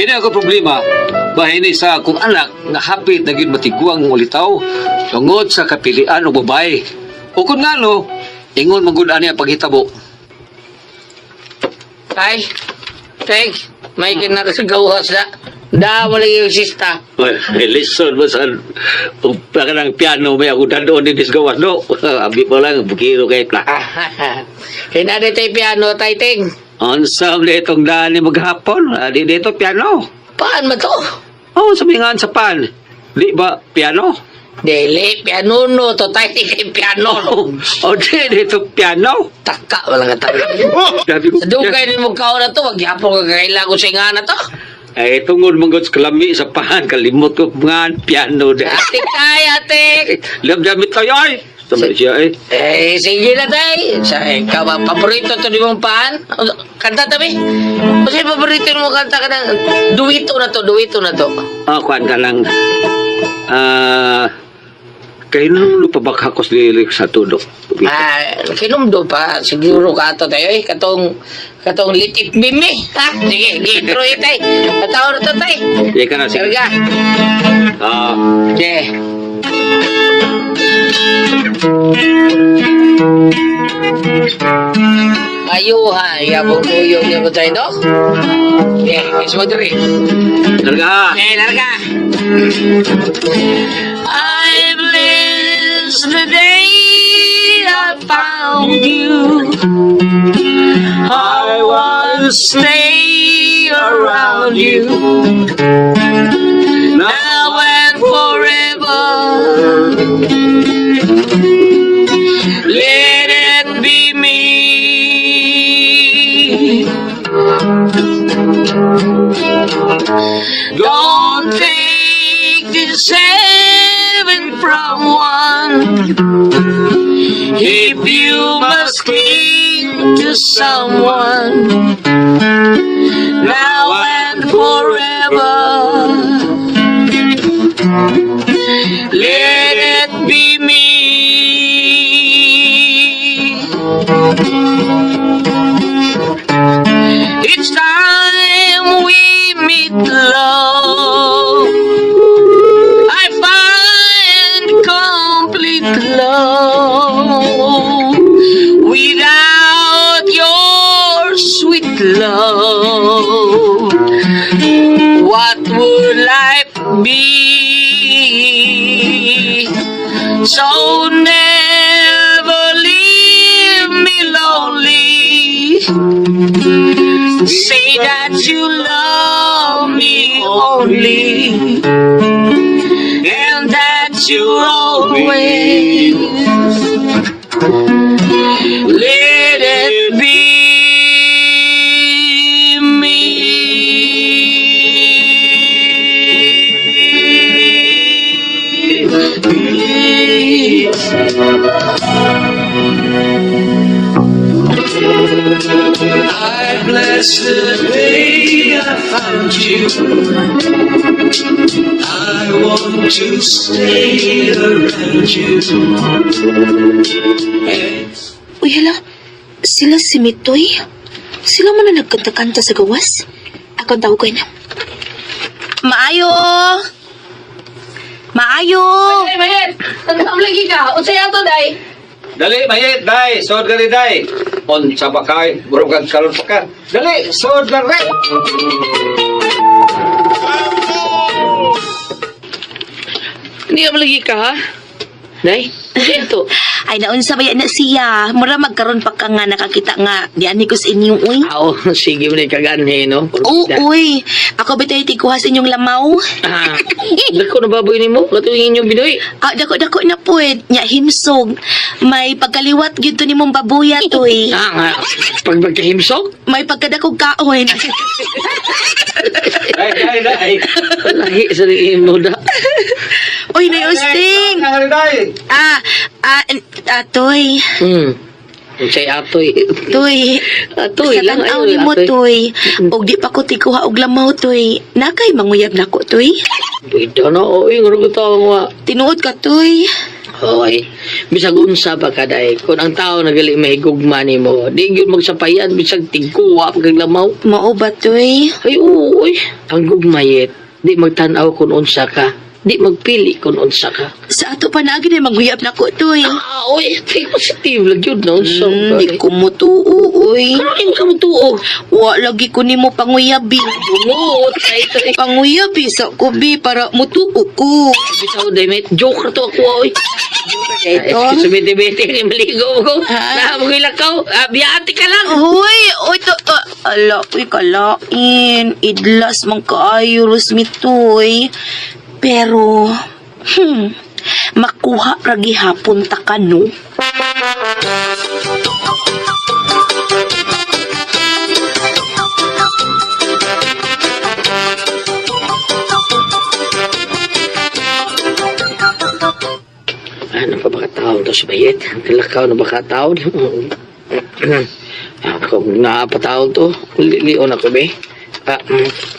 Kini ako problema, bahini sa akong anak nga hapit na gyud matiguang ulitaw tungod sa kapilian og babae. O kung ngano, ingon man gud ani ang paghitabo. Tay, Teng, may kinara sa gawas na. Da, wala yung sista. Well, listen mo sa ng piano may ako dandoon din sa gawas no. Abi pa lang bukiro kay pla. Ah, hinari tayo piano, tay, Teng. Unsa man itong daan ni maghapon? Ah, di dito piano. Paan ba to? Oh, sa mga sa pan. Di ba piano? Dili, piano no to, tay, kay piano no. Oh, di dito piano. Taka, walang ka tayo. Sabi ko, Sa dugay ni mo kaon na to, wag yapon ka kailangan ko sa nga na to. Eh, tungod manggod sa kalami sa pan, kalimot ko nga piano de. Atik tay, atik. Lamdamit tayo ay. Sabi siya eh. Eh, sige na tay. Sa ikaw ba, paborito to di mong paan? Kanta tabi. Kasi paborito mo kanta ka na. Duwito na to, duwito na to. Ah, kuan ka lang. Ah, kayo nung pabakakos lilik sa tudok. Ah, kinumdo pa. Siguro ka ato tayo eh. Katong, katong litit bimi. Ha? Sige, sige, throw it tay. Kataon na to tay. Sige ka na, sige. Sarga. Ah, Sige. Ayuha, yabong tuyo niya ko tayo, no? Okay, kiss mo diri. Larga. Okay, larga. I bless the day I found you. I want to stay around you now and forever. Let it be me. Don't take this heaven from one. If you must cling to someone now and forever, let it be me. Each time we meet love, I find complete love. Without your sweet love, what would life be? So never leave me lonely. Say that you love me only and that you always let it be me. I bless the day I found you. I want to stay around you. Uy, hala. Sila si Mitoy. Sila man na nagkanta-kanta sa gawas. Akong tawag na. Maayo! Maayo! Ay, Mayet! Ang lagi ka! Unsay ato, day? Dali, mayit, day. Sod ka rin, day. On sa bakay, burong kang kalon pa ka. Dali, sod ka rin. Hindi ka malagi ka, ha? Day? Ito. Ay, naunsa ba yan na siya? Mura magkaroon pa ka nga nakakita nga. Di ani ko sa inyong, uy. Aw, sige mo na kaganhe, no? Oo, uy. Ako ba tayo tikuha sa inyong lamaw? Ah, dako na baboy nimo, katuwing inyong binoy. Ah, dako-dako na po eh. Nya himsog. May pagkaliwat gyud to nimong babuya, toy. Ah, nga, pag magkahimsog, May pagkadakog kaon. Day, day, day. lahi sa imo da. Uy, Nay Usting! Day, day. Ah, ah, ah, toy. Unsay atoy. Toy. Atoy Sa lang tan-aw ayo nimo, atoy. toy. Og di pa ko tikuha og lamaw, toy. Nakay manguyab nako, toy. Pwede na oy, ngaro ko tawo nga. Tinuod ka, toy. Hoy, bisag unsa pa kaday, kung ang tao nagali mahigugma nimo, di gyud magsapayan bisag tigkuwa pag lamaw. Mao ba, Toy? Ay oo, oy. Ang gugmayet, di magtan-aw kung unsa ka, di magpili kung unsa ka. Sa ato pa naagi na manghuyab na ko, Toy. Ah, oy, think positive lang yun, no? So, Di ko mutuo, oy. Karon imo ka mutuo. Wa lagi ko nimo panguyabi. Bungot, ay, ay. Panguyabi sa kubi para mutuo ko. Bitaw, mate. Joke na to ako, oy. Ito? Excuse me, mate. Maligo ko. Ha? Nahamagilakaw. Ah, biyaati ka lang. Hoy, oy to, ala, uy, kalain. Idlas man kaayo, Rosmitoy. Pero, makuha ra gihapon ta ka, no? Ano pa ba kataon to si Bayet? Ang kalakaw na ba kataon? Ako, napataon to. Lion ako, be. Ah,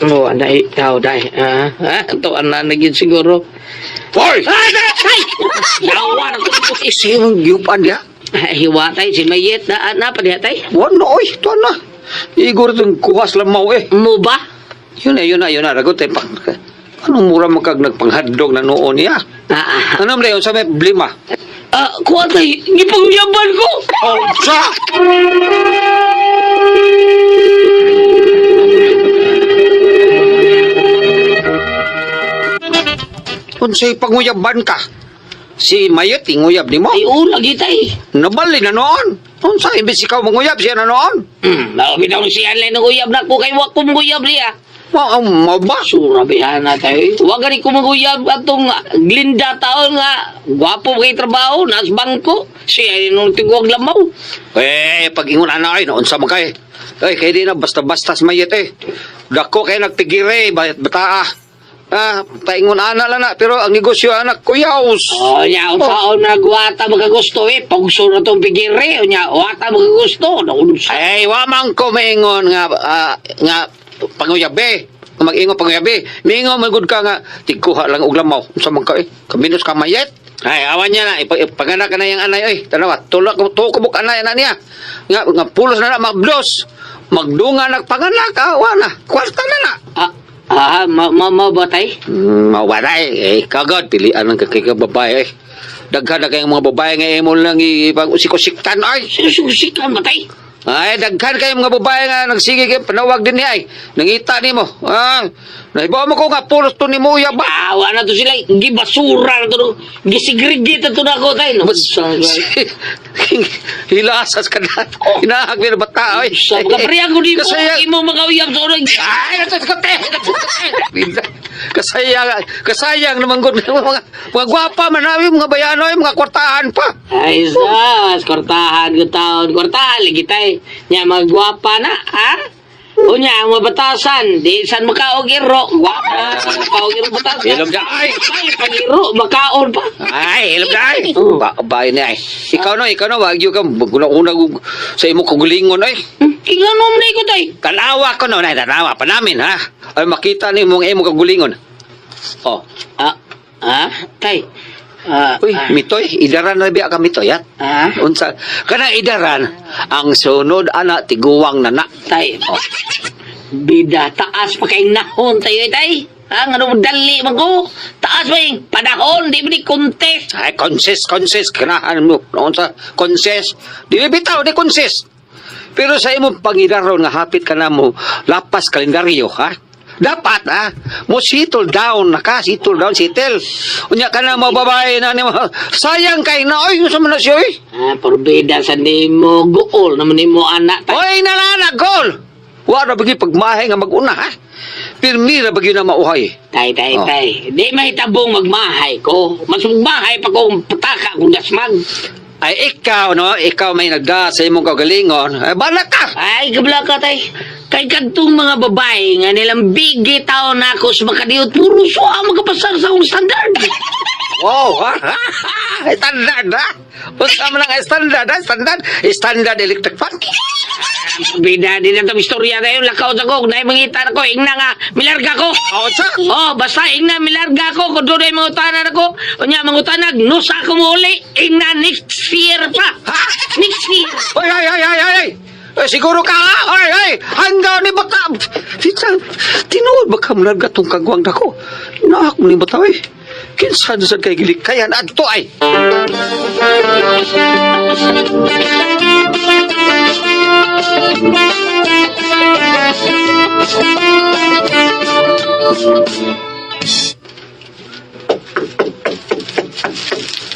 oh, anay, tao, day. Ah, ah, ito, ana na gyud siguro. Hoy! Ay! Ay! Yawa na ko. Isa yung giyupan niya. Ay, hiwatay si Mayet na na pa diha tay. Wala, oy, tuwan na. Igor itong kuhas lamaw eh. Mo ba? Yun na, yun na, yun na. Ragot eh. Pang, anong mura magkag nagpanghadlog na noon niya? Ah, ah. Ano mo sa may problema? Ah, kuha tay, gipangyaban ko. Oh, sa! Unsay panguyaban ka? Si Mayet, inguyab ni mo? Ay, oo, lagi tay. Nabali na noon. Unsa, imbis ikaw manguyab, siya na noon. Mao bitaw siya lang ng uyab na ko kay wa ko manguyab niya. Mao, mao ba? Sura bihana tayo. Wa gani ko manguyab atong Glinda taon nga gwapo kay trabaho nas bangko. Siya nung tiguag lamaw. Eh, pag ingon ana ay, noon sa mga eh. Ay, kay di na basta-basta sa mayet eh. Dako kay nagpigire, bayat bataa. Ah, paingon ana lang na, pero ang negosyo anak kuyaws. Oh, nya unsaon na guwata makagusto eh. Pugso na tong pigire nya wata makagusto. Naunsa. Ay, wa man ko maingon nga nga panguyabe. Kung mag-ingon panguyabe, mingon man gud ka nga tigkuha lang og lamaw. Unsa man ka eh? Kaminos ka mayet. Ay, awan niya na, ipanganak ka na yung anay, oy. Tanawa, tulak ko, tukubok anay na niya. Nga, nga pulos na na, mabdos. Magdunga nagpanganak, awa na. Kwarta na na. Ah, ah, ma ma ma ba tay? Mawaray. Eh, kagad, pilian ang kakikababae eh. Daghan na kayong mga babae nga imo lang ipag-usik-usiktan ay. Sususikan ba tay? Ay, daghan kayong mga babae nga nagsige kay panawag din niya ay. Nangita nimo. Ah, naibaw mo ko nga pulos to nimo ya ba? Ah, wa na to sila gibasura na to. No. Gisigrigit na to na ako tay. No. Hilasas ka na. Hinahag ni bata ay. Sa mga priya ko di mo Kasaya- imo makauyab sa unang. Ay, natatakot Kasayang, kasayang naman gud mga gwapa man namin, mga bayano ay mga kwartahan pa. Ay, sas, kwartahan ko taon. Kwartahan, lagi tay. Nya, magwapa na, ha? Unya, ang mabatasan, di san makaog iro. Gwapa, makaog iro batasan. Ilog na, ay. Ay, pag-iro, makaon pa. Ay, ilog na ay. Oh. Ba, ba ni ay. Ikaw no, ikaw no, wag ka una sa imo kagulingon ay. Ingano mo na ikaw, tay. Tanawa ko no, nay, tanawa pa namin ha. Ay makita ni mo ang imo kagulingon. Oh, Ah, ah, tay. Ah, uy, ah, mitoy, idaran na biya ka mitoy ha. ah, Unsa kana idaran ang sunod ana tiguwang nana. tay. Oh. Bida, taas pa kay nahon tayo, tay. Ha, nga dali man ko. Taas pa yung panahon, di ba ni contest. Ay, consist, consist, kanahan mo. Unsa consist? Di bitaw, di consist. Pero sa imong pangidaron nga hapit ka na mo lapas kalendaryo, ha? Dapat, ha? Mo settle down na ka, settle down, settle. Unya ka na mo babae na nimo. Sayang kay na, oy, unsa man na siya, oy? Ah, porbida sa nimo gool naman nimo anak tay. Oy, nalana, goal! Wa ra bagi pagmahay nga mag-una, ha? Pirmi ra bagi na mauhay. Tay, tay, Oh. tay. Di mahitabong magmahay ko. Mas magmahay pa kung pataka kung dasmag. Ay, ikaw, no? Ikaw may nagda sa imong kaugalingon. Ay, balak ka! Ay, kabla ka, tay. Kay kadtong mga babae nga nilang bigi taon na ako sa makadiot, puro suwa magkapasar sa akong standard. Wow, ha? Standard, ha? Unsa man ang standard, ha? Standard? Standard electric fan. Bida, di na itong istorya na yun. Lakaw sa ko. Dahil mangita na ko. Ingna nga, milarga ko. Oh, unsa? Oh, basta ingna milarga ko. Kung doon ay mangutanan ako. Unya, mangutanag. Nusa ko muli. Ingna next year pa. Ha? Next year. Ay, ay, ay, ay, ay! Ay, siguro ka, ha? Ay, ay! Handa ni bata! Tita, tinuod ba ka mularga tong kagwang dako? Naak mo ni bata, eh. Kinsan sa kay gilikayan adto ay!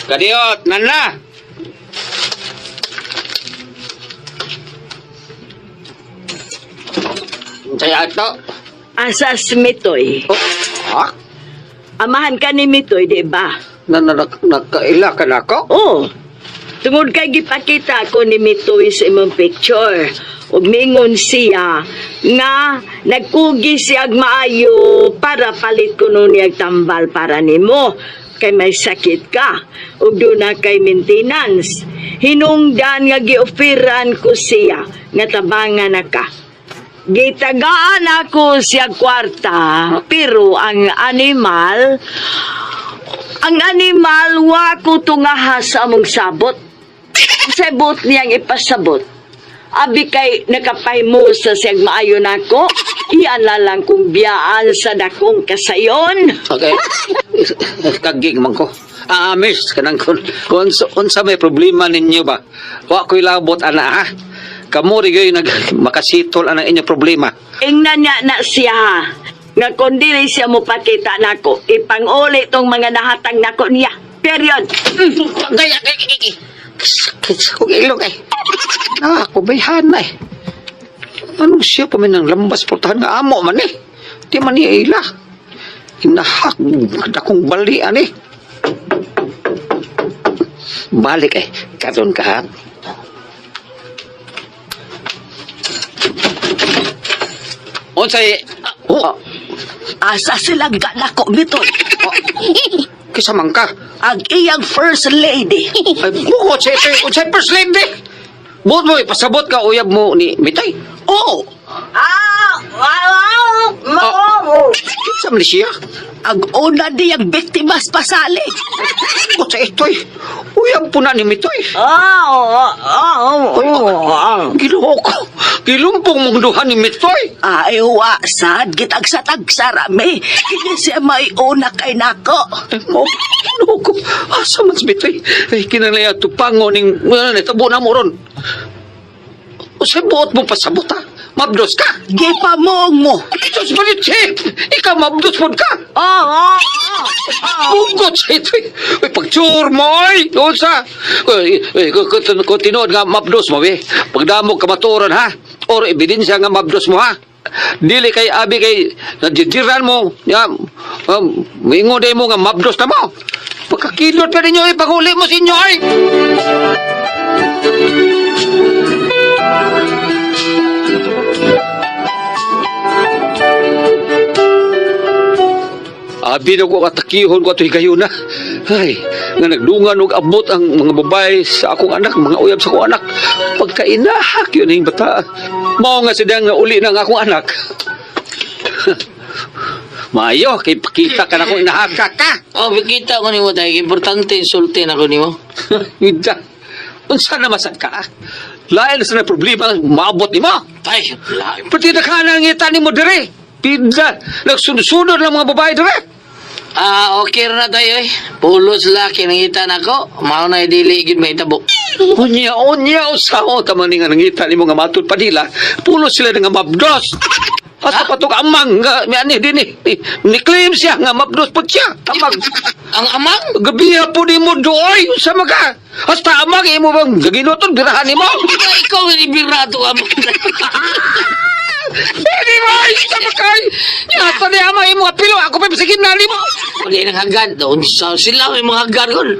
Kadiot, nana! Unsay ato? Asa si Mitoy. Oh, ha? Amahan ka ni Mitoy, di ba? Na, na, na, nakaila ka na ako? Oh, tungod kay gipakita ko ni Mitoy sa imong picture. Ug mingon siya nga nagkugi siya og maayo para palit ko nun niyag tambal para nimo kay may sakit ka ug doon kay maintenance. Hinungdan nga gioferan ko siya nga tabangan na ka. Gitagaan ako siya kwarta, pero ang animal wa ko tungaha sa among sabot. Sabot niyang ipasabot. Abi kay nakapaymo sa siyang maayo nako, iyan na lang kung biyaan sa dakong kasayon. Okay. Kagig man ko. Ah, miss, kanang kung unsa may problema ninyo ba? Wa ko'y labot ana ha. Kamo rin kayo nag makasitol ana inyong problema. Ingnan niya na siya, nga kung dili siya mo pakita nako, ipanguli tong mga nahatag nako niya. Period. Gaya, gaya, gaya. Sakit sa kong ilong eh. Ako bayhana eh. Anong siya pa man ng lambas portahan nga amo man eh. Di man niya ila. Inahak, dakong balian eh. Balik eh, karon ka ha. Unsay, oh, Asa sila ganako mitoy. kisa man ka. Ang iyang first lady. Ay, bukod sa ito, unsay first lady. Buot mo, ipasabot ka, uyab mo ni Mitay. Oh, Ah, wow, wow, Kinsa man ni siya? ang una niyang biktimas pasali. Bukod sa ito'y, uyab po na ni Mitoy. Ah, ah, ah, Ginoo ko, gilumpong mong duha ni Mitoy. Ay, wa, sad, gitagsa-tagsa rami. Kini siya may una kay nako. Ay, mo, ginoo ko, asa man si Mitoy? Ay, kinalaya tupango ning, ano, tabo na mo ron. Usay buot mo pasabot ha? Mabdos ka? Gipamong mo. Diyos mo ni Chip! Ikaw mabdos mo ka! ah, ah, Bunggot sa ito. Uy, pagtsur mo, oy! Unsa? Uy, uy, kung tinuod nga mabdos mo, eh. Pagdamog kamaturan, ha? Or ebidensya nga mabdos mo, ha? Dili kay abi kay nadjijiran mo, ya, mingon day mo nga mabdos na mo. Pagkakilot pa ninyo, eh, paguli mo sa inyo, ay! Abi na ko katakihon ko ato higayuna. Ay, nga nagdungan og abot ang mga babae sa akong anak, mga uyab sa akong anak. Pagkainahak yun ang bata. Mao nga sidang nga uli ng akong anak. Maayo, kay pakita ka na kung inahaka ka. Oh, kita ko nimo tayo. Importante insulte na ko nimo. Ida. Unsa na masad ka? Lain sa na problema ang maabot nimo. Ay, lain. Pati na ka nangita nimo dire. Pida, nagsunod-sunod ng mga babae dire. Ah, okay na tayo eh. Pulos laki nangita na ko. Mao na dili gid may tabo. Unya, unya, usaho, tama ni nga nangita nimo nga matud pa nila. Pulo sila nga mabdos. Asa pa to ka amang nga may ani din eh. Ni claim siya nga mabdos po siya. Amang Ang amang gabiha po nimo doy unsa man ka? Hasta amang imo bang gaginuton birahan nimo? Ikaw, ikaw inibirato amang. Dili mo sa makay. Asa ni amang imo apilo ako pa sige na nimo. Wala nang hagad. Doon sa sila may mga hagad kon.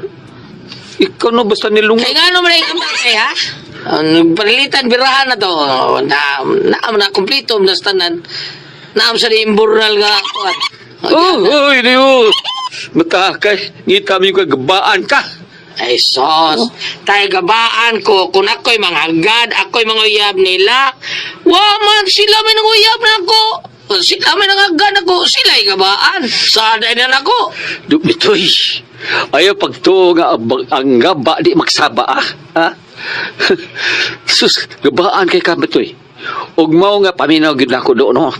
Ikaw no basta nilungo. Kay ngano man ang amang kay ha? Ang panilitan birahan na to. Na na na kompleto na tanan. Naam sa imbornal nga kuan. Oh, oy, Dios. Mata kay ngita mi ka gabaan ka. Ay, sos. Tay gabaan ko kung ako'y manghagad, ako'y manguyab nila. Wa man sila may nanguyab na ako. Sila may nanghagad ako, sila'y gabaan. Sada na ako. Dumitoy. Ayaw pagtuo nga ang gaba di magsaba ah. Ha? Sus, gabaan kay ka Mitoy. Ug mao nga paminaw gyud nako do no.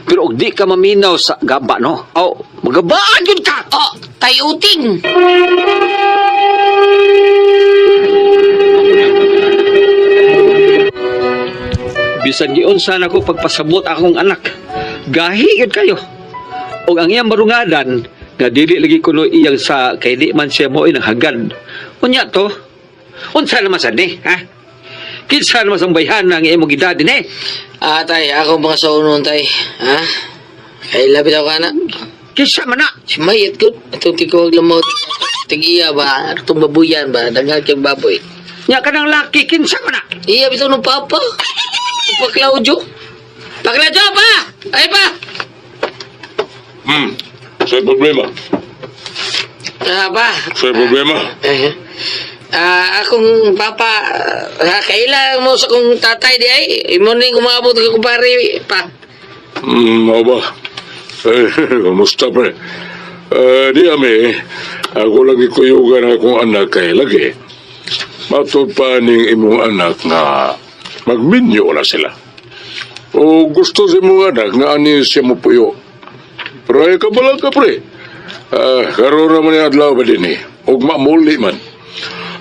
Pero og di ka maminaw sa gaba no. Aw, magabaan gyud ka. Oh, tay uting. Bisan giunsa nako pagpasabot akong anak. Gahi gyud kayo. Og ang iyang marungadan nga dili lagi kuno iyang sa kay di man siya mo nang hagad. Unya to. Unsa naman sad ni, ha? Kinsa naman sa bayhan ang imong gidad din eh? Ah, tay, ako mga saunon, tay. Ha? Ay, labi daw ka na. Kinsa man na? Si Mayat ko, itong tikuwag lamot. Tigiya ba? Itong babuyan ba? Dangal kang baboy. Nya kanang laki kinsa man na? Iya, bitaw nung papa. Pa Claudio. Pa Claudio, pa! Ay, pa! Sa'y problema. Ah, pa. Sa'y problema. Eh, ah, akong papa, ah, kailan mo sa kong tatay di ay, imo ning umabot ka kumpare pa. Mao ba? Eh, kumusta pre? Eh, di ami, ako lagi kuyugan akong anak kay lagi. Matod pa ning imong anak nga magminyo na sila. O gusto sa imong anak nga ani siya mo puyo. Pero ay kabala ka pre. Ah, karon naman yung adlaw ba din eh. Ug mamuli man.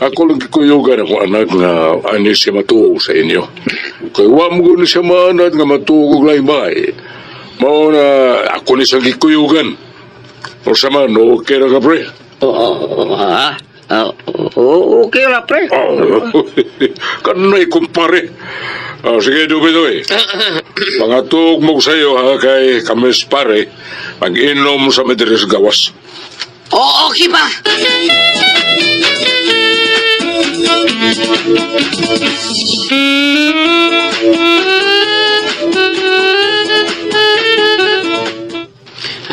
Ako lang gikuyugan akong anak nga ani siya matuog sa inyo. Kay wa mo gud siya maanad nga matuog og lain bahay. Mao na ako ni siyang gikuyugan. O sama, no okay ra ka pre. Oo, ha? Ah, oo, okay ra pre. Oh, kanay kumpare. Ah, sige, dubi-dubi. Pangatug mo ko sa'yo ha, kay kamis pare, mag-inom sa Medres Gawas. Oo, okay pa.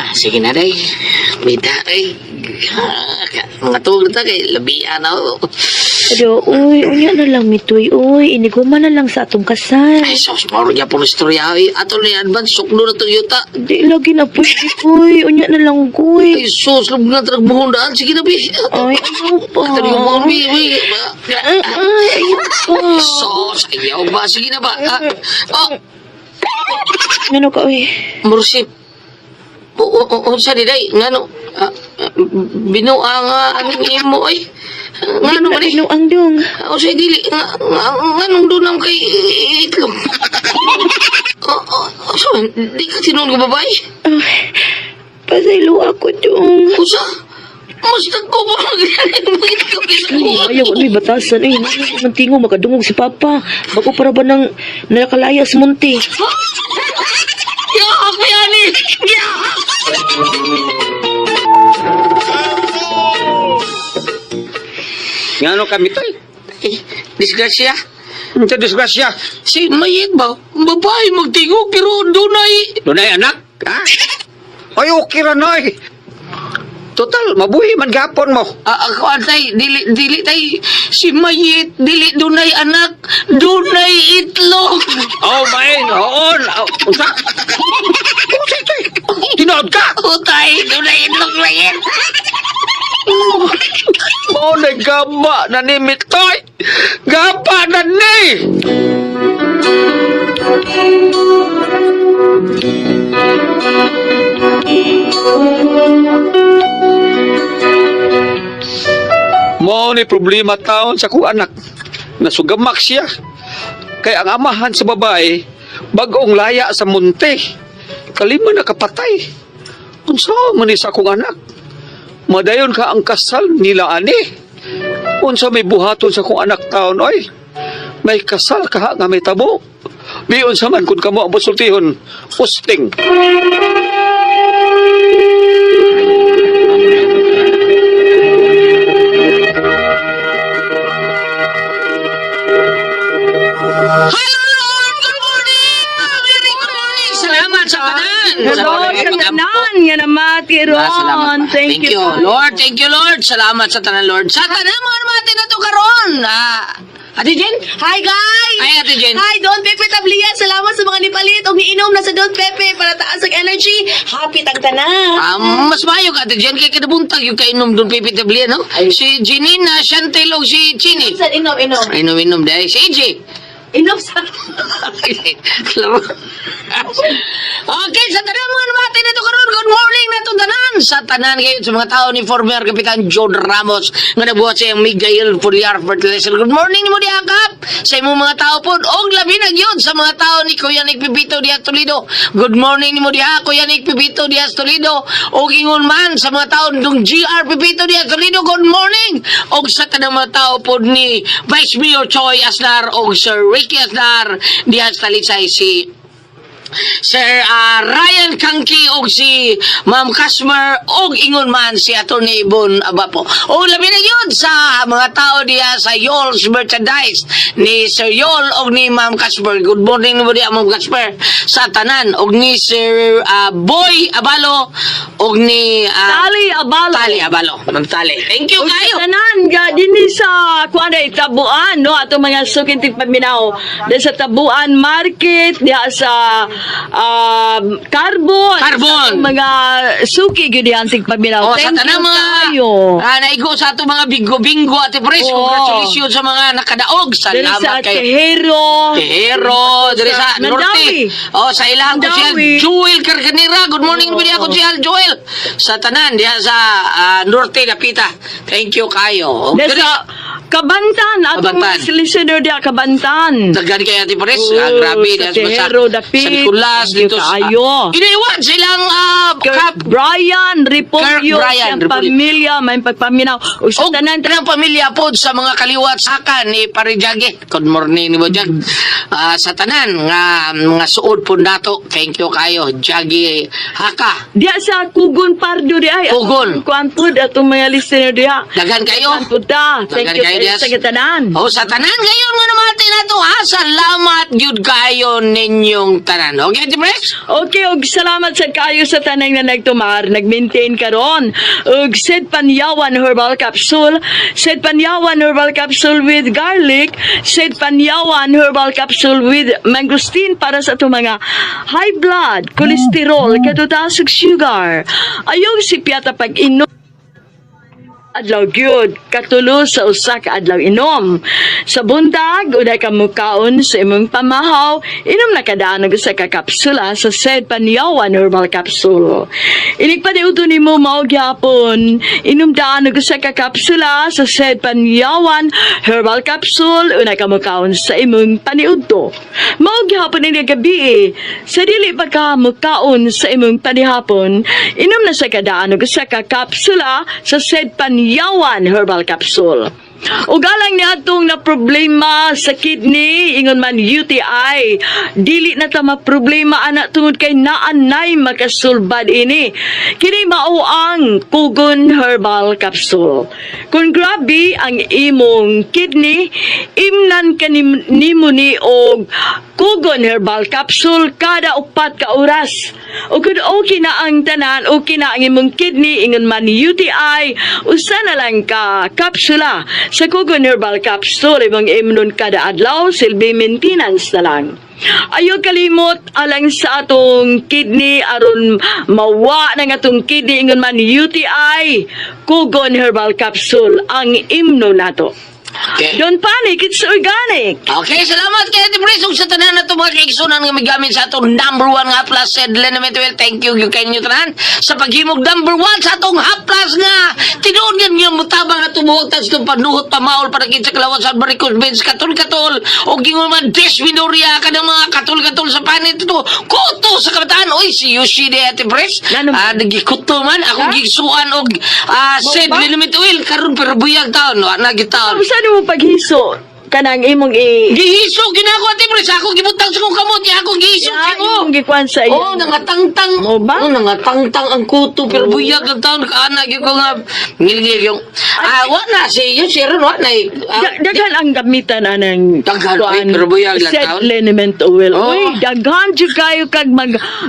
Ah, sige na, day. Bita, ay. Ah, mga tulog ta kay labian ako. Pero, uy, unya na lang, Mitoy, uy. Iniguma na lang sa atong kasal. Ay, sos, mauro niya po ng istorya, ay. Ato ni advance, suklo na itong yuta. Di lagi na pwede, uy. Unya na lang, uy. Ay, sos, lubog na tarag buhong daan. Sige na, bi. Ay, ayaw pa. Ato ni buhong, bi, bi. Ay, ay, ayaw pa. Sos, ayaw ba? Sige na ba? Ah, oh, Ano ka, uy? Mursip. O, sa di day, ngano, ah, ah, binuang anong imo ay. Ngano man eh. Ano ang dong? O sa dili, nganong doon ang kay itlog. O, so, di ka tinuon ko babae. Ah, pasaylo ako, dong. Usa, mas nagko pa magaling mo itlog isa ko. Ay, ayaw, uy, batasan, uy. Mantingo, makadungog si Papa. Bago para ba nang nakalaya sa munti? Ya, ako yani! Ya! Ngano kami toy? Eh, disgrasya. Unsa disgrasya? Si Mayet ba? Babae magtingog pero dunay. Dunay anak, ha? Ay okay ra noy. Total, mabuhi man gapon mo. Ah, ako antay, dili dili tay si Mayet dili dunay anak, dunay itlog. Oh, main, hoon. Oh, unsa? Unsa ito? Tinood ka? Utay, dunay itlog Mayet. Mao na gaba na ni Mitoy. Gaba na ni. Mao ni problema taon sa kong anak. Nasugamak siya. Kay ang amahan sa babae, bagong laya sa munti. Kalima na kapatay. Unsa man ni sa akong anak? Madayon ka ang kasal nila ani. Unsa may buhaton sa kong anak taon oy. May kasal ka nga may tabo. Biyon sa man kun kamo ang busultihon, usting. Hello, Lord! Good morning! Very good morning! Salamat, sa tanan. Hello Sa sa mga tanan nga namati Ah, salamat, ron. ma. Thank you. Lord. Thank you, Lord. Salamat sa tanan, Lord. Sa tanan mga namati na to karon. Ah, Ate Jen? Hi guys! Ay, Ate Jen. Hi, Don Pepe Tablia. Salamat sa mga nipalit og niinom na sa Don Pepe para taas ang energy. Happy tag tanan. Mas maayo ka, Ate Jen, kay kinabuntag yung kainom doon Pepe Tablia, no? Si Janine, Chantel, o si Chini. Sa inom, inom. Inom, inom, dahil si AJ. Inom sa. Klaro. Okay, sa tanan mga namati na to karon, good morning na to tanan. Sa tanan ngayon sa mga tao ni former Kapitan John Ramos nga nabuhat sa iyang Miguel Foliar Fertilizer. Good morning mo di akap sa imong mga tao pod og labi na gyud sa mga tao ni Kuya Nick Pipito diha Toledo. Good morning nimo diha Kuya Nick Pipito diha Toledo. Og ingon man sa mga tao nitong GR Pipito diha Toledo. Good morning. Og sa tanang mga tao pod ni Vice Mayor Choi Asnar og Sir Ricky Asnar diha sa Talisay, si Sir Ryan Kangki og si Ma'am Kasmer og ingon man si Atty. Bon Abapo. O labi na yun sa mga tao diha sa Yol's Merchandise ni Sir Yol og ni Ma'am Kasper. Good morning mo diha, Ma'am Kasper, sa tanan og ni Sir Boy Abalo og ni Tali Abalo. Tali Abalo. Ma'am Tali. Thank you Ug kayo. sa tanan ga dinhi sa kuan ay Tabuan, no, ato mga suking tigpaminaw diha sa Tabuan Market, diha sa Carbon. Carbon. Sa atong mga suki gyud diha ang tigpaminaw. Oh, sa Thank tanang you mga kaayo. Naigo sa ato mga bingo-bingo, Ate Pres. Oo. Congratulations sa mga nakadaog. Diri Salamat sa kayo. Tejero. Tejero, diri sa Norte. Mandawi. Oh, sa ilang konsehal Mandawi. Joel Carcanera. Good morning, oh. Ako konsehal Joel. Sa tanan diha sa Norte Dapita. Thank you kayo. Diha Diri sa Kabantan atong Kabantan. mga listener diha Kabantan. Daghan kay Ate Pres. Oo, Grabe sa diha sa Tejero, Dapit. Sa Nicolas Thank you dito sa kaayo. Iniwan silang Kirk Kap Brian Repolyo, Kirk Brian siyang Repolyo. pamilya, may pagpaminaw. Ug sa Og tanan tanang pamilya po sa mga kaliwat saka ni Parijagi. Good morning ni Bojag. Sa tanan nga mga suod po nato. Thank you kayo, Jagi Haka. Diya sa Kugon Pardo di ay. Kugon. Kuan pud atong mga listener diha. Daghan kayo. Kuan pud ta. Thank Daghan you kayo kayo diha. sa tanan. Oh, sa tanan ngayon nga namati na to ha. Salamat gyud kayo ninyong tanan. Okay, Ate Pres? Okay, og salamat sa kayo sa tanang na nagtumar, nag-maintain karon. Og Sed Panyawan Herbal Capsule, Sed Panyawan Herbal Capsule with garlic, Sed Panyawan Herbal Capsule with mangosteen para sa atong mga high blood, cholesterol, katutaas ug sugar. Ayaw si piyata pag-inom adlaw gyud katulo sa usa ka adlaw inom. Sa buntag, uday ka mukaon sa imong pamahaw, inom na kadaan og usa ka kapsula sa Sed Panyawan Herbal Capsule. Inig paniudto nimo mao gyapon, inom daan og usa ka kapsula sa Sed Panyawan Herbal Capsule, unay ka mukaon sa imong paniudto. Mao gyapon ini gabi eh. Sa dili pa ka mukaon sa imong panihapon, inom na sa kadaan og usa ka kapsula sa Sed Panyawan Herbal Capsule. Ug alang ni atong na problema sa kidney, ingon man UTI, dili na ta problema ana tungod kay naanay makasulbad ini. Kini mao ang Kugon Herbal Capsule. Kung grabe ang imong kidney, imnan ka nimo ni og Kugon Herbal Capsule kada 4 ka oras. O kung okay na ang tanan, okay na ang imong kidney, ingon man UTI, usa na lang ka kapsula sa Kugon Herbal Capsule, imong imnon kada adlaw, silbi maintenance na lang. Ayaw kalimot alang sa atong kidney aron mawa ng atong kidney ingon man UTI, Kugon Herbal Capsule ang imno nato. Okay. Don't panic, it's organic. Okay, salamat kay Ate Pres. Ug sa tanan na mga kaigsunan nga migamit sa atong number one nga plus said Liniment Well, thank you gyud kay inyo tanan sa paghimog number one sa atong haplas nga tinuod nga nga mutabang at tumuhog tas itong panuhot pamaol para gid sa kalawasan Baricos Benz katol-katol o gingon man Desminoria kanang mga katol-katol sa panit ito kuto sa kabataan. Oy, si Yoshi de Ate Pres. Ngano man? Nagikuto man ako gigsuan og said ba? Liniment Oil karon pero buyag taon wa na gitaon. Saan mo paghiso? Kanang imong i Gihiso ginako ate pre sa ako gibutang sa kong kamot niya ako gihiso Ya, ko. imong gikuan sa iya. Oh, nangatangtang. Mo ba? Oh, nangatangtang ang kuto pero buyag ang taon kaana gyud ko nga ngilngil yung wa na si yun si Ron wa na eh. Daghan ang gamitan anang Daghan, kuan, uy, pero buyag lang set taon. liniment oil. Oo. Uy, daghan jud kayo kag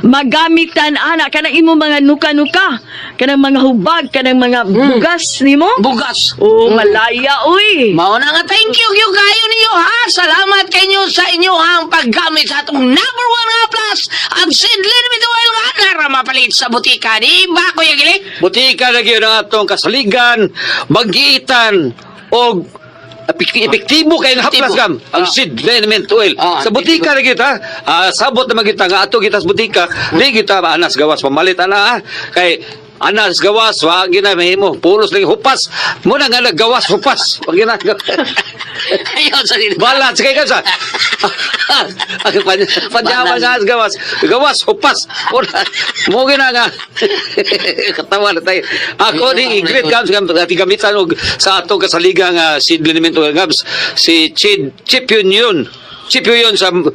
magamitan ana kanang imong mga nuka-nuka, kanang mga hubag, kanang mga bugas nimo. Bugas. Oh, malaya uy. Mao na nga, thank you gyud kayo ninyo ha. Salamat kayo sa inyo ang paggamit sa atong number one nga plus ang Sid Liniment Oil nga nara mapalit sa butika. Di ba, Kuya Gili? Butika na gyud ang atong kasaligan, magiitan og epektibo kay nga haplas Epektibo. gam ang seed liniment oil sa butika na kita sabot na magita nga ato kita sa butika di kita anas gawas pamalit ana ha kay anas gawas wa gina mahimo pulos lang hupas mo na nga naggawas hupas wa gina Ayaw sa nila. Balat kay ka sa ang panjawa sa gawas gawas hupas mo gina nga katawa na tayo ako ni i-greet gams gams ati gamitan og sa atong kasaligang seed liniment oil gams si Chid Chip Yun Chip Yun sa ug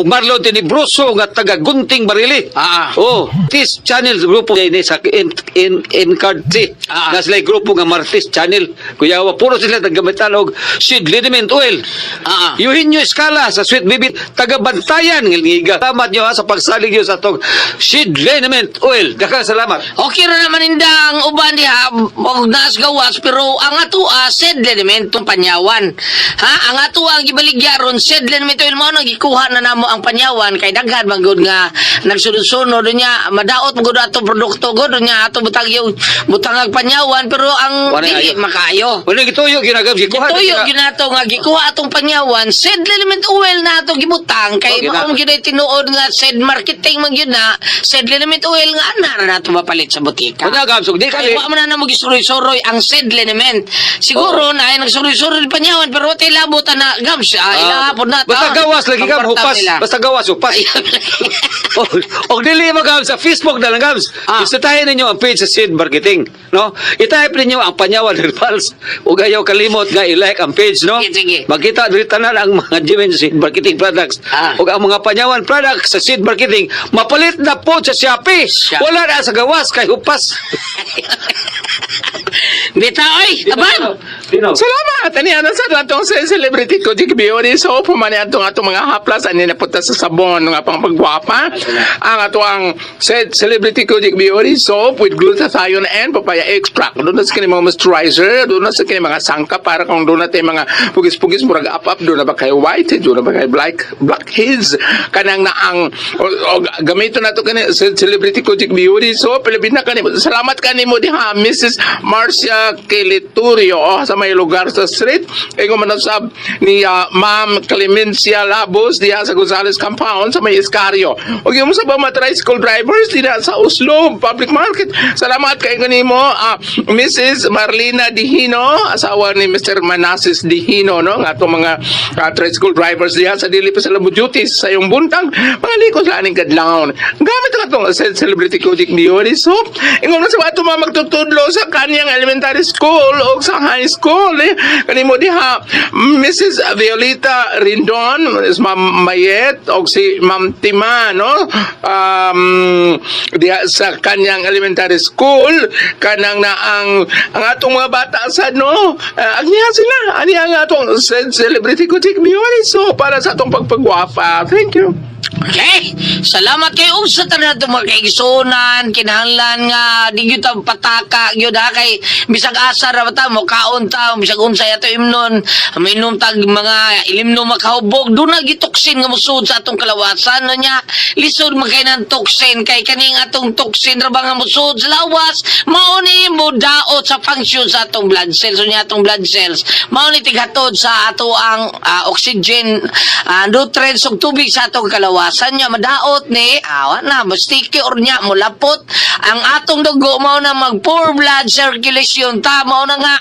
Marlon Tenebroso nga taga Gunting Barili. Oh, this channel grupo ni sa in in in card C. Na sila grupo nga Martis Channel. Kuya wa puro sila taggamitan og seed liniment oil. Eugenio Escala sa Sweet Baby taga Bantayan ngiga. Salamat nyo ha sa pagsalig nyo sa atong seed liniment oil. Daghang salamat. Okay ra naman inda ang uban diha og naas gawas pero ang ato sed elemento panyawan. Ha, ang ato ang gibaligya ron sed elemento mo nang gikuha na namo ang panyawan kay daghan man gud nga nagsunod-sunod niya madaot man gud ato produkto gud niya ato butang yung butang ang panyawan pero ang Wala dili ayo. makaayo. Wala gituyo ginagam gikuha. Gituyo ginato nga gikuha atong panyawan sed element oil na ato gibutang kay Oh, gina. maong gyud ay tinuod nga sed marketing man gyud na sed element oil nga ana ra nato mapalit sa butika. Wala gams og di Kay kali. wa man na mo gisuroy-suroy ang sed liniment. Siguro na ay nagsuroy-suroy panyawan pero wa tay labot ana gams ilaha pod na. Basta gawas lagi gam Pangkwarta hupas. nila. Basta gawas hupas. Og dili mo gams sa Facebook na lang gams. Bisitahin ninyo ang page sa Seed Marketing, no? I-type ninyo ang Panyawan Herbals ug ayaw kalimot nga i-like ang page, no? Sige, sige. Makita diri tanan ang mga genuine Seed Marketing products. Ug ang mga Panyawan products sa Seed Marketing mapalit na po sa Shopee. Shopee. Wala na sa gawas kay hupas. Bita oy, aban. Dino. Salamat! Ani ano sa atong sa celebrity ko, Jig Beauty. So, pumani atong atong mga haplas, ani napunta sa sabon nga pang pagwapa. Ang ato ang said celebrity ko, Jig Beauty soap with glutathione and papaya extract. Doon na sa kini mga moisturizer, doon na sa kini mga sangka para kung doon na tayo mga pugis-pugis, murag up-up, doon na ba kayo white, doon na ba kayo black, blackheads. Kanang na ang, o, gamito na to kani sa celebrity ko, Jig Beauty soap. Labi na kani. Salamat kanimo diha, Mrs. Marcia Keliturio oh, sa may lugar sa street. Ingon man sab ni Ma'am Clemencia Labos diha sa Gonzales Compound sa may Escario. Ug yung sa mga tricycle drivers diha sa Oslo Public Market. Salamat kay kanimo Mrs. Marlena Dihino, asawa ni Mr. Manasis Dihino no nga atong mga tricycle drivers diha sa dili pa sila mo duties sa iyong buntag. Mga likos la aning kadlawon. Gamit ang atong celebrity Kojic Beauty soap. Ingon man sa ato mga magtutudlo sa kanyang elementary school o sa high school. Eh. Kanimo diha Mrs. Violeta Rindon, is Ma'am Mayet o si Ma'am Tima no? Diha sa kanyang elementary school kanang na ang atong mga bata sa no agniha sila ani ang atong celebrity Kojic Beauty soap para sa atong pagpagwapa. Thank you. Okay. Salamat kay og sa tanan atong mga kaigsuonan, kinahanglan nga di gyud ta pataka gyud ha kay bisag asa ra ba ta mo kaon ta bisag unsay ato imnon, minom tag mga ilimno makahubog doon na gyud toxin nga mosud sa atong kalawasan no nya. Lisod man kay nang toxin kay kaning atong toxin ra ba nga mosud sa lawas, mao ni mo daot sa function sa atong blood cells unya atong blood cells. Mao ni tighatod sa ato ang oxygen, nutrients ug tubig sa atong kalawasan. kalawasan niya madaot ni awa na sticky or niya mulapot ang atong dugo, mao na mag poor blood circulation ta, mao na nga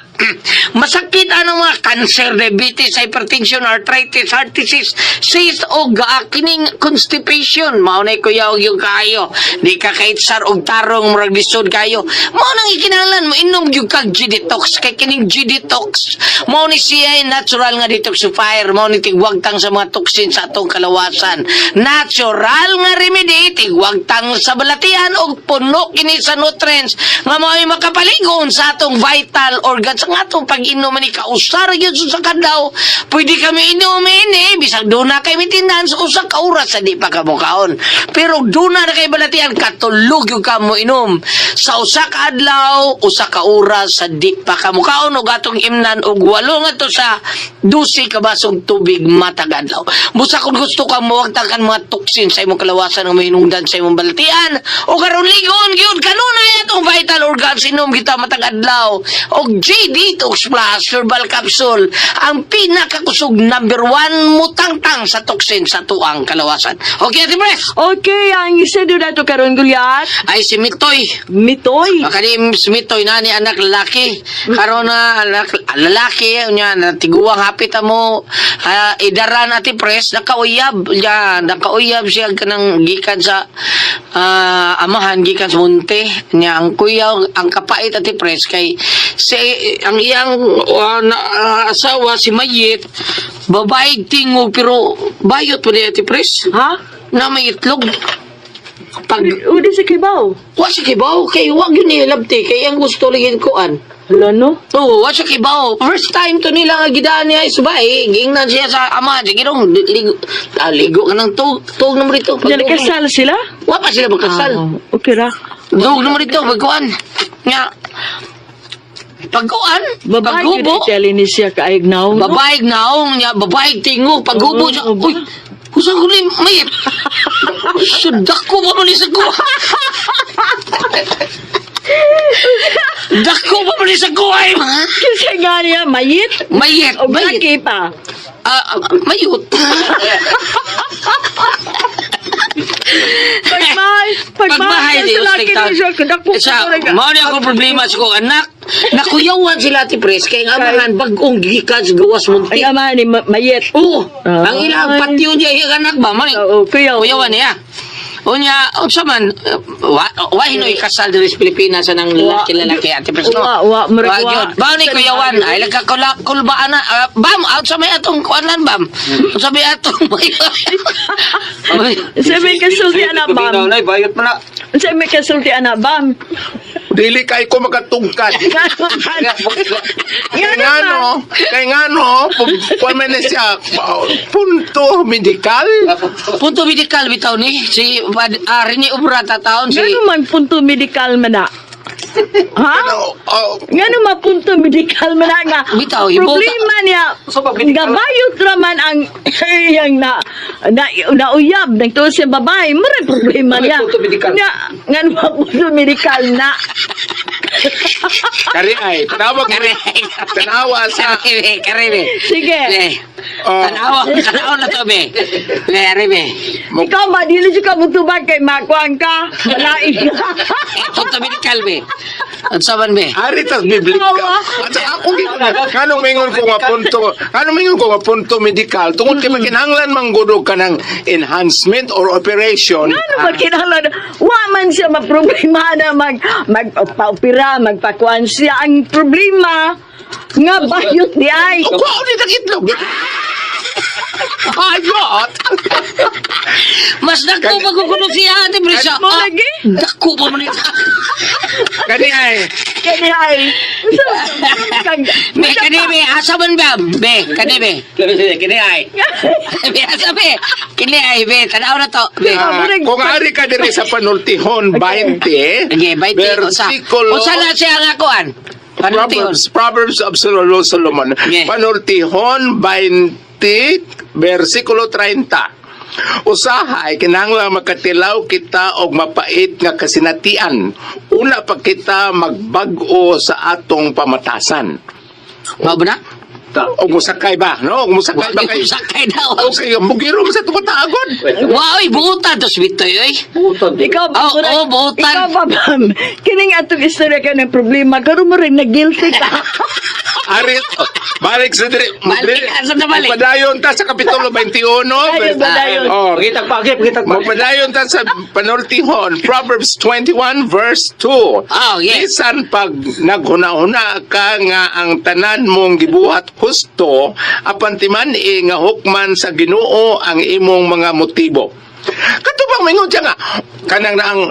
masakit anong mga cancer, diabetes, hypertension, arthritis, heart disease, cyst o kining constipation. Mao na kuyaw yung kaayo di ka kaitsar og tarong, murag lisod kayo. Mao nang ikinahanglan mo inom gyud kag G-Detox, kay kining G-Detox mao ni siya ay natural nga detoxifier, mao ni tigwagtang sa mga toxin sa atong kalawasan, natural nga remedy, tigwagtang sa balatian og puno kini sa nutrients nga mao ay makapaligon sa atong vital organs. Ang atong pag-inom ni kausar gyud sa kadlaw. Pwede kami inumin eh bisag duna kay maintenance 1 ka oras sa di pa kamukaon, pero duna na kay balatian, katulog yung ka mo inom sa 1 ka adlaw, 1 ka oras sa di pa kamukaon, ug atong imnan og 8 ngadto sa 12 ka basong tubig matag adlaw. Busa kung gusto ka mawagtang kan mga toxin sa imong kalawasan nga mahinungdan sa imong balatian o karon ligon gyud kanunay atong vital organs, inom kita matag adlaw og G Detox Plus Herbal Capsule, ang pinakakusog number one mutangtang sa toxin sa tuang kalawasan. Okay, Ate Pres? Okay, ang isa doon nato karon, Gulyat. Ay, si Mitoy. Mitoy. Kani si Mitoy na ni anak lalaki. Karon na anak lalaki nya natiguang hapit mo idaran, Ate Pres, nakauyab ya, nakauyab siya kanang gikan sa amahan gikan sa munte nya. Ang kuyaw, ang kapait, Ate Pres, kay si ang iyang asawa si Mayit, babae tingog pero bayot pa ni, Ate Pres, Ha? na may itlog pag Udi sa kibaw. Wa siya kibaw kay wa gyud ni labti kay ang gusto lagi kuan. Hala no? Oo, wa siya kibaw. First time to nila nga gidaan niya is bae, giingnan siya sa ama, sige dong, ligo, ligo ka ng tug, tug naman dito. Nya nakasal sila? Wa pa sila magkasal. Ah, okay ra. Tug naman dito, pagkuan. Nga, pagkuan, Babae gyud paghubo, itali ni siya kaayag naong, no? Babae naong niya, babae tingog, paghubo siya, Oo, ba? uy, usa ko ni may, dako pa man sa kuha. Dako pa man sa kuha, eh. Kasi nga niya, mayit. Mayit, O mayit. laki pa. Ah, ah, mayot. Pagmahay, Pagmahay pagmahay di sa laki ustig ni siya, kadako Sa, ko talaga. mao ni ako problema sa kong anak. Nakuyawan sila ti Pres kay ang amahan bag-ong gikan sa gawas munti. Ay, ama ni mayit. Oo, Ah. ang ilang patyo niya iyang anak ba man. Oo, kuyaw. Kuyawan niya. Unya, unsa man wa, wa hinoy kasal diri sa Pilipinas sa nang lalaki lalaki, Ate Pres, no? Wa, wa, murag Wa wa. gyud. Ba ni kuyawan ay nagkakula kulba ana, bam unsa may atong kuanan, bam? Unsa may atong Sa may kasulti ana bam. Nay, bayot man na. Sa may kasulti ana bam. Dili kay ko makatungkad. Kay ngano, kay ngano, kuan man na siya, punto medikal. Punto medikal bitaw ni si Rini Obra taon si Ngano man punto medikal man na? Ha? Ano, oh, Ngano man punto medikal man na nga? Bitaw, ibuta. Problema niya, So, pag medikal- nga bayot raman ang iyang na na nauyab nagtuo siya babae, mura problema niya. Punto medikal. Nga ngano man punto medikal na? Kari ay, tanawa Kare. Tanawa sa Kare, kare. Sige. Eh, Oh. tanawa, tanawa na to be. Be, be. Ikaw ma dili jud ka mutubag kay makuan ka, malain ka. Eh, punto medikal be. Unsa man be? Ari tas biblika. Tawa. At ako nganong mingon ko nga punto, nganong mingon ko nga punto medikal tungod kay makinahanglan manggudog ka ng enhancement or operation. Ano ba kinahanglan? Wa man siya maproblema na mag magpaopera, magpakuan siya. Ang problema nga bayot di ay. O kuha ni tag itlog. Ayot. Mas dako pa ko kuno siya, Ate Brisa. Mo lagi? Dako pa man ito. Kani ay Kani ay. Be, kani be, asa man ba? Be, kani be. Kini ay. Be, asa be? Kini ay be, tanaw na to. Be. Kung ari ka diri sa panultihon 20, Okay, 20. Usa. versikulo Usa na siya nga kuan. Panultihon. Proverbs, Proverbs of Solomon. Yeah. Panultihon 20, versikulo 30. Usahay, kinahanglan makatilaw kita og mapait nga kasinatian. Una pa kita magbag-o sa atong pamatasan. Mao ba na? Og musakay ba, no? Og musakay ba kay? Sakay daw. Okay, mugiro mo sa tukatagod. Wow, oy, buutan to si Bitoy, oy. Ikaw ba, Oo, murag- oo, buutan. Ikaw ba, ma'am? Kining atong istorya ka ng problema, karon mo rin nag-guilty ka. Ari, balik sa diri. Balik, asa na balik? Magpadayon ta sa Kapitulo 21. Dayon, padayon. Oh, Pagitag pagi, pagitag pagi. Magpadayon ta sa panultihon, Proverbs 21 verse 2. Oh, yes. Bisan pag naghuna-huna ka nga ang tanan mong gibuhat husto, apan timan-i nga hukman sa Ginoo ang imong mga motibo. Katubang mingon siya nga kanang naang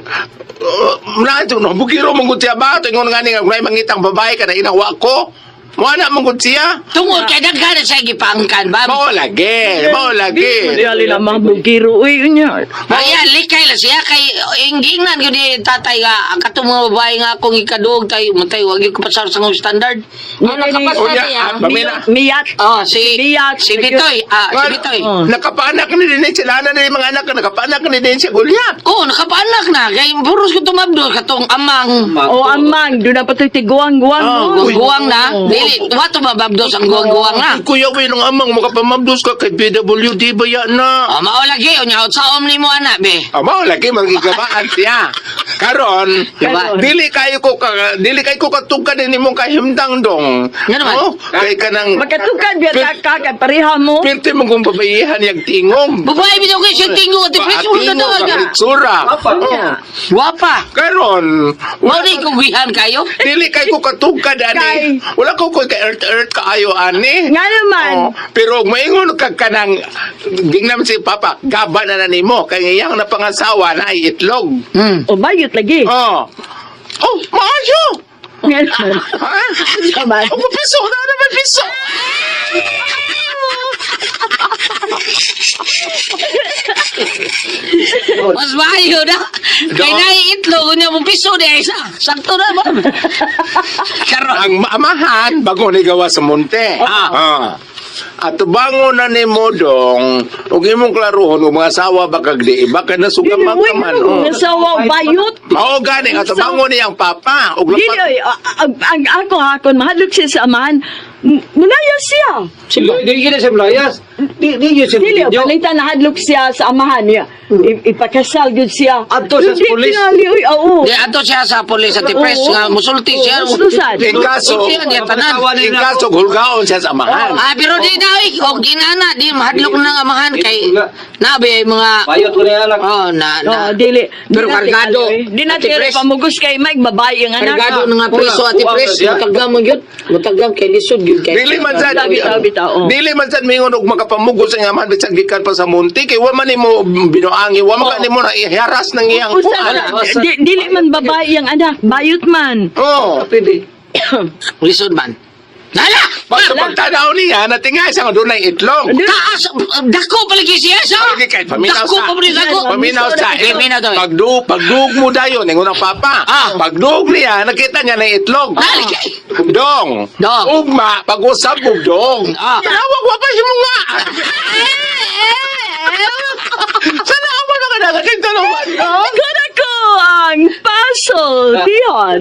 na no bugiro mong gud siya ba ingon nga ni nga may mangitang babae kana inawa ko. Mo na mong gud siya. Tungod kay daghan na siya gipangkan ba? Mao lagi, mao lagi. Dili lang mga bugiro, uy, unya. Ayan, likay lang siya kay ingingnan gyud ni tatay nga ang katong mga babae nga akong ikaduog tayo matay wag gyud kapasar sa ngong standard. Ano nakapasar Unya, niya? pamina. Miyat. Oh, si Miyat. si Bitoy, si Bitoy. Oh. Nakapaanak ni din siya, lana ni mga anak, nakapaanak ni din siya Goliath. Oh, nakapaanak na kay puros ko tumabdo katong amang. O amang, doon na pato'y tiguang-guang. Oh, no? Guwang na, dili wa tumababdos ang guwang-guwang na. Kuya, wait, nung amang makapamabdos ka kay PWD ba yan na? Oh, mao lagi unya saom nimo ana be. Amo lagi magigabaan siya. Karon, Diba? dili kayo ko ka, dili kayo ko katugkan ni imong kahimtang dong. Nga naman. Oh, kay kanang Magkatukan, biya ka, kay pareha mo. pirti mong kung babayihan yang tingog. Babae bitaw kay siya tingo at presyo na Tingog daw ang itsura. Unya. Wapa. Karon, Mao ni kugihan kayo. dili kay ko katugkad ani. Kay. Wala ko ko kay earth earth kaayo ani. Nga naman. Oh, pero maingon ka kanang gingnam si Papa, gaba na na nimo kay iyang napangasawa na ay itlog. O bayot lagi. Oh. Oh, maayo. Nga naman. Ha? Naman. Oh, piso na naman piso. Mas maayo na. Kay naay itlog unya mo piso di ay isa. Sakto na ba? Karon. Ang amahan bago ni gawa sa monte. Ah. Ah. At bango na ni mo dong, ug imong klaruhon ug mga asawa ba kag di iba ka nasuga Dili, uy, man. ano, Oh. Asawa, bayot. Mao gani at bango ni ang papa ug Dili, lapat oy, ang ako hakon, mahadlok siya sa amahan. Mulaya siya. Di gina siya malayas. Di yun siya Dili, video. palitan nahadlok siya sa amahan niya. Ipakasal gyud siya. Adto siya sa Hindi, pulis. tingali, oy, oo. Di ato siya sa pulis at press nga musulti siya. Oo, musulti. In kaso, Musulti niya tanan. in kaso hulgaon siya sa amahan. Ah, pero di na oy, og ginana di mahadlok na ang amahan kay nabi ay mga Bayot ko na yan. oh na na. Oo, dili. Pero Di na kargado. tingali, oy. Di na Ate tingali Pres. pamugos kay Mike, babae ang anak. Kargado na nga preso ati Kuha pres, siya. mutagam mo gyud. Mutagam kay lisod gyud kay. Dili man sad Bitaw, bitaw, bitaw, oh. Dili man sad mingon og makapamugos ang amahan bisag gikan pa sa munti kay wa man nimo binuangi, wa man ka nimo na iharas ng iyang Usa kuan. na, dili man babae ang anak, bayot man. Oh. Pwede. Lisod man. Nala! Pag sa pagtanaw niya, natingay siya nga dunay itlog. Taas dako palagi siya sa. Palagi kay paminaw Dako sa. pa rin ako. Paminaw sa. Paminaw daw. Pagduog mo dayon, ingon ang papa. Ah. Pagduog niya, nakita niya na itlog. Nalagay. Dong. Dong. Ugma, pag-usap og dong. Ah. Tawag wa pa siya mo nga. Sana ako na ka nakakintanong. Kuna ko ang puzzle, Dion.